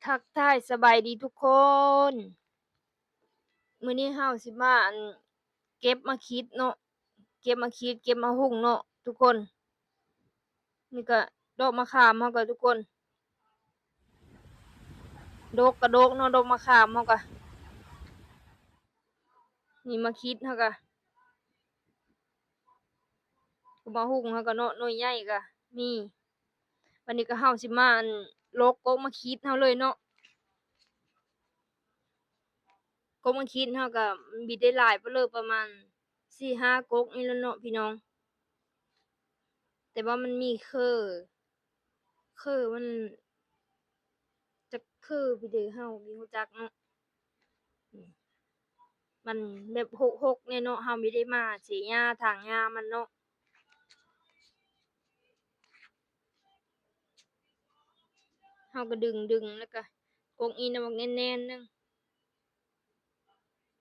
ທັກທາຍສະບາຍດີທຸກຄົນ. ມື້ນີ້ເຮົາຊິມາ ອັນ ເກັບໝາກຂີດເນາະ, ເກັບໝາກຂີດ ເກັບໝາກຫຸ່ງເນາະທຸກຄົນ. ນີ້ກະດອກມະຂາມເຮົາກະທຸກຄົນ, ດົກກະດົກເນາະ ດອກມະຂາມເຮົາກະ. ນີ້ໝາກຂີດເຮົາກະ ກະໝາກຫຸ່ງເຮົາກະເນາະ ໜ່ວຍໃຫຍ່ກະມີ. ບາດນີ້ກະເຮົາຊິມາ ອັນ ຫຼົກກົກໝາກຂີດເຮົາເລີຍເນາະ. ກົກໝາກຂີດເຮົາກະມີໄດ້ຫຼາຍປານເລີຍ ປະມານສີ່ຫ້າກົກນີ້ແຫຼະເນາະພີ່ນ້ອງ. ແຕ່ວ່າມັນມີເຄີ ເຄີມັນ ຈັກເຄີພີ່ເດ ເຮົາບໍ່ຮູ້ຈັກເນາະ. ມັນແບບຮົກໆແດ່ເນາະ, ເຮົາບໍ່ໄດ້ມາເສຍຫຍ້າຖາງຫຍ້າມັນເນາະ. ເຮົາກະດຶງ ດຶງ ແລ້ວກະກົກອີກໜ້ອຍໜຶ່ງ,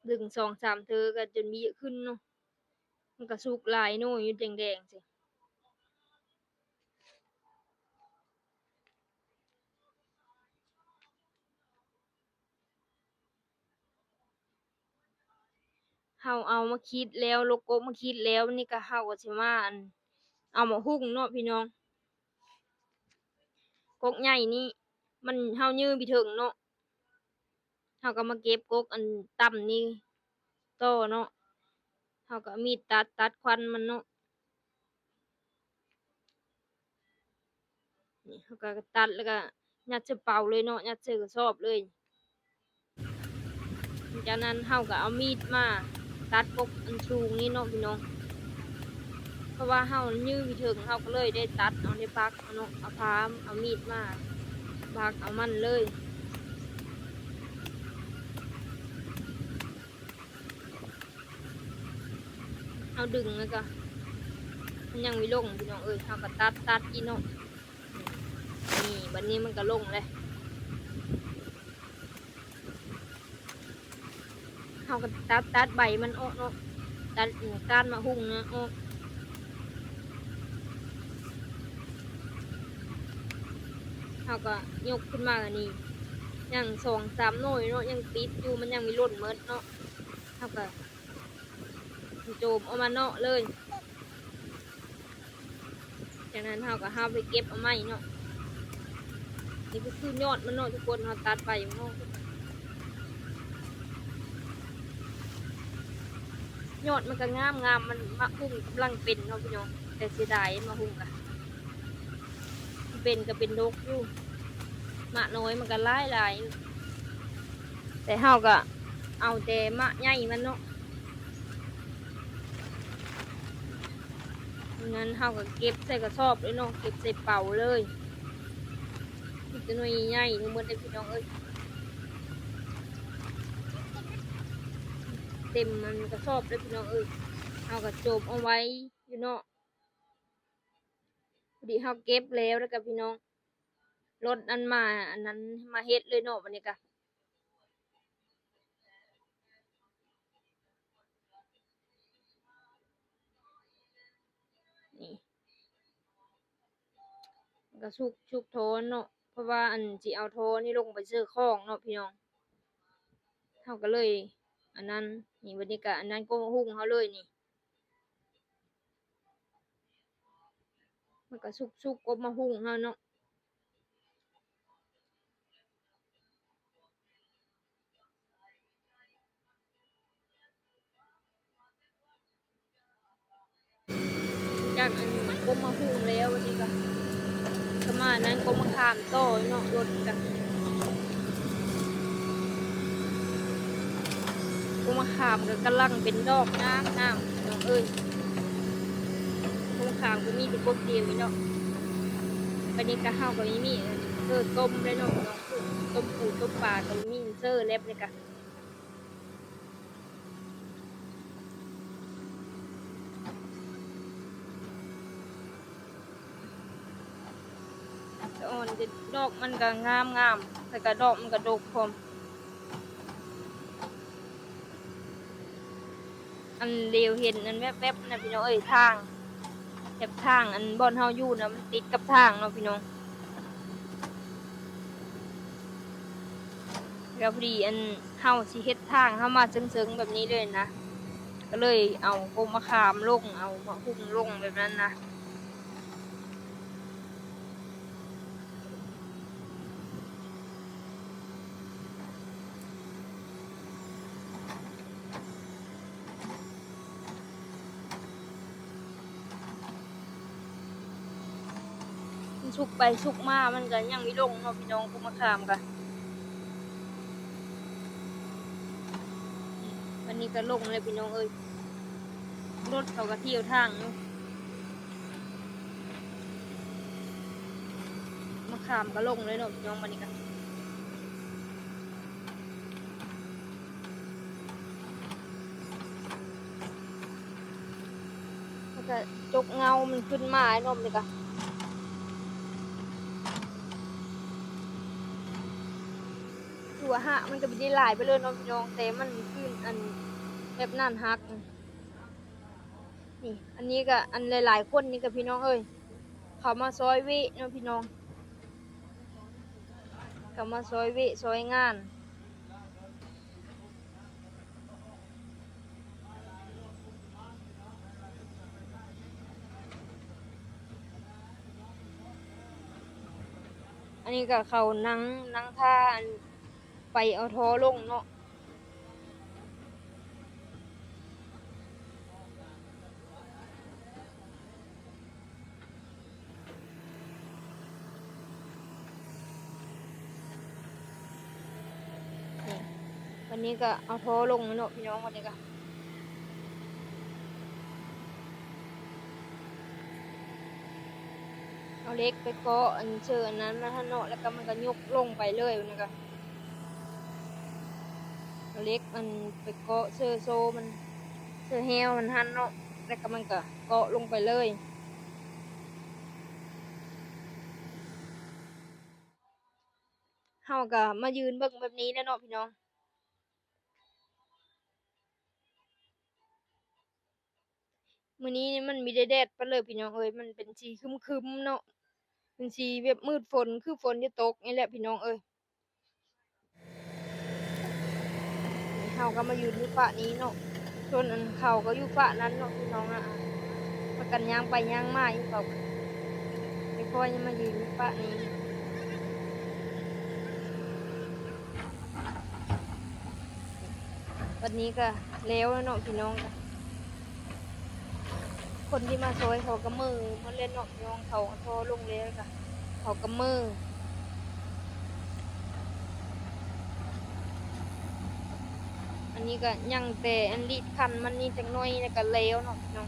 ດຶງສອງສາມເທື່ອກະຈົນມີຂຶ້ນເນາະ. ມັນກະສຸກຫຼາຍໜ່ວຍຢູ່ແດງໆຊີ້. ເຮົາເອົາໝາກຂີດແລ້ວ ຫຼົກກົກໝາກຂີດແລ້ວ ນີ້ກະເຮົາກະຊິມາ ອັນ ເອົາໝາກຫຸ່ງເນາະພີ່ນ້ອງ. ກົກໃຫຍ່ນີ້ມັນ ເຮົາຍື່ບໍ່ເຖິງເນາະ, ເຮົາກະມາເກັບກົກອັນຕ່ຳນີ້ຕໍ່ເນາະ. ເຮົາກະເອົາມີດຕັດ ຕັດຄວັນມັນເນາະ. ນີ້ເຮົາກະຕັດແລ້ວກະຍັດໃສ່ເປົາເລີຍເນາະ, ຍັດໃສ່ກະສອບເລີຍ. ຈາກນັ້ນເຮົາກະເອົາມີດມາຕັດກົກອັນສູງນີ້ເນາະພີ່ນ້ອງ, ເພາະວ່າເຮົາຍື່ບໍ່ເຖິງ ເຮົາກະເລີຍໄດ້ຕັດເອົາ ໄດ້ບັກເອົາເນາະ, ເອົາພາ ເອົາມີດມາບັກເອົາມັນເລີຍ. ເຮົາດຶງແລ້ວກະມັນຍັງບໍ່ລົງພີ່ນ້ອງເອີຍ, ເຮົາກະຕັດ ຕັດອີກເນາະ. ນີ້ ບາດນີ້ມັນກະລົງແລ້ວ. ເຮົາກະຕັດ ຕັດໃບມັນອອກເນາະ, ຕັດ ອື ກ້ານໝາກຫຸ່ງນະອອກ. ເຮົາກະຍົກຂຶ້ນມາ ອັນນີ້ຍັງສອງສາມໜ່ວຍເນາະ ຍັງຕິດຢູ່, ມັນຍັງບໍ່ຫຼົ່ນໝົດເນາະ. ເຮົາກະໂຈມເອົາມາເນາະເລີຍ. ຈາກນັ້ນເຮົາກະຫາໄປເກັບເອົາໃໝ່ເນາະ. ນີ້ກະຄືຍອດມັນເນາະທຸກຄົນ, ເຮົາຕັດໃບມັນເນາະ. ຍອດມັນກະງາມໆ, ມັນ ໝາກຫຸ່ງກຳລັງເປັນເນາະພີ່ນ້ອງ, ແຕ່ເສຍດາຍໝາກຫຸ່ງກະ ເປັນກະເປັນດົກຢູ່, ໝາກນ້ອຍມັນກະຫຼາຍໆ. ແຕ່ເຮົາກະເອົາແຕ່ໝາກໃຫຍ່ມັນເນາະ. ນັ້ນເຮົາກະເກັບໃສ່ກະສອບເລີຍເນາະ, ເກັບໃສ່ເປົາເລີຍ. ມີແຕ່ໜ່ວຍໃຫຍ່ໆທັງໝົດເດ້ພີ່ນ້ອງເອີຍ, ເຕັມອັນກະສອບເດ້ພີ່ນ້ອງເອີຍ. ເຮົາກະໂຈມເອົາໄວ້ຢູ່ເນາະ. ພໍດີເຮົາເກັບແລ້ວ ແລ້ວກະພີ່ນ້ອງ ລົດອັນມາ ອັນນັ້ນມາເຮັດເລີຍເນາະ. ບາດນີ້ກະ ນີ້ ກະສຸກ ສຸກທໍ່ເນາະ, ເພາະວ່າອັນຊິເອົາທໍ່ນີ້ລົງໄປເຊີຂອງເນາະພີ່ນ້ອງ. ເຮົາກະເລີຍອັນນັ້ນ ນີ້ ບາດນີ້ກະອັນນັ້ນກົກໝາກຫຸ່ງເຮົາເລີຍນີ້. ມັນກະສຸກໆ ກົກໝາກຫຸ່ງເຮົາເນາະ. ຈາກອັນກົກໝາກຫຸ່ງແລ້ວ ບາດນີ້ກະ ກະມາອັນນັ້ນ ກົກໝາກຂາມຕໍ່ເນາະ. ລົດກະ ກົກໝາກຂາມກະກຳລັງເປັນດອກງາມໆ ພີ່ນ້ອງເອີຍ. ກົກໝາກຂາມກະມີແຕ່ກົກດຽວນີ້ເນາະ. ບາດນີ້ກະເຮົາກະມີ ມີເຊີຕົ້ມເດ້ເນາະ ພີ່ນ້ອງ, ຕົ້ມປູ ຕົ້ມປາກະມີເຊີແລັບນີ້ກະ ສະອອນເດະ ດອກມັນກະງາມໆ ແລ້ວກະດອກມັນກະດົກພ້ອມ. ອັນຫຼຽວເຫັນອັນແວບໆນະ ພີ່ນ້ອງເອີຍ, ທາງ ແບບທາງອັນບ່ອນເຮົາຢູ່ນະ ມັນຕິດກັບທາງເນາະ ພີ່ນ້ອງ. ແລ້ວພໍດີອັນເຮົາຊິເຮັດທາງເຮົາມາເຊີງໆແບບນີ້ເລີຍນະ ກໍເລີຍເອົາກົກມະຂາມລົງ ເອົາໝາກຫຸ່ງລົງແບບນັ້ນນະ. ມັນສຸກໄປສຸກມາ ມັນກໍຍັງມີລົງເນາະພີ່ນ້ອງ ກົກມະຂາມກະ ອັນນີ້ກໍລົງແລ້ວພີ່ນ້ອງເອີຍ ລົດເຂົາກໍທ່ຽວທາງຢູ່. ມະຂາມກໍລົງເລີຍເນາະພີ່ນ້ອງ ບາດນີ້ກໍ ແລ້ວກໍຈົກເງົາມັນຂຶ້ນມາເນາະ ບາດນີ້ກໍ ຖືວ່າຮາກມັນກໍບໍ່ໄດ້ຫຼາຍປານໃດເນາະພີ່ນ້ອງ ແຕ່ມັນຄືອັນແບບນັ້ນຫັກ. ນີ້ ອັນນີ້ກໍອັນຫຼາຍໆຄົນນີ້ກໍພີ່ນ້ອງເອີຍ ເຂົາມາຊ່ອຍເວະເນາະພີ່ນ້ອງ ເຂົາມາຊ່ອຍເວະຊ່ອຍງານ. ອັນນີ້ກໍເຂົານັ່ງ ນັ່ງຖ້າອັນໄປເອົາທໍ່ລົງເນາະ. ນີ້ ບາດນີ້ກໍເອົາທໍ່ລົງເນາະພີ່ນ້ອງ ບາດນີ້ກໍເອົາເຫຼັກໄປເກາະອັນເຊີອັນນັ້ນມາຫັ້ນເນາະ ແລ້ວກໍມັນກໍຍົກລົງໄປເລີຍ ບາດນີ້ກໍ ເອົາເຫຼັກມັນໄປເກາະເຊີໂຊມັນ ເຊີແຮວມັນຫັ້ນເນາະ ແລ້ວກໍມັນກໍເກາະລົງໄປເລີຍ. ເຮົາກໍມາຢືນເບິ່ງແບບນີ້ແຫຼະເນາະພີ່ນ້ອງ. ມື້ນີ້ມັນມີແຕ່ແດດປະເລີຍພີ່ນ້ອງເອີຍ ມັນເປັນສີຄຶ້ມໆເນາະ ເປັນສີແບບມືດຝົນ ຄືຝົນຈະຕົກນີ້ແຫຼະພີ່ນ້ອງເອີຍ. ເຮົາກໍມາຢືນຢູ່ຟາກນີ້ເນາະ ສ່ວນອັນເຂົາກໍຢູ່ຟາກນັ້ນເນາະພີ່ນ້ອງນະ ພາກັນຍ່າງໄປຍ່າງມາຢູ່ ເຂົາຄ່ອຍມາຢືນຢູ່ຟາກນີ້. ບັດນີ້ກໍແລ້ວແລ້ວເນາະພີ່ນ້ອງ ຄົນທີ່ມາຊ່ອຍເຂົາກໍເມີໝົດແລ້ວເນາະພີ່ນ້ອງ ເຂົາເອົາທໍ່ລົງແລ້ວ ແລ້ວກໍເຂົາກໍເມີ. ອັນນີ້ກໍຍັງແຕ່ອັນລີດຄັນມັນນີ້ຈັກໜ້ອຍ ແລ້ວກໍແລ້ວເນາະພີ່ນ້ອງ.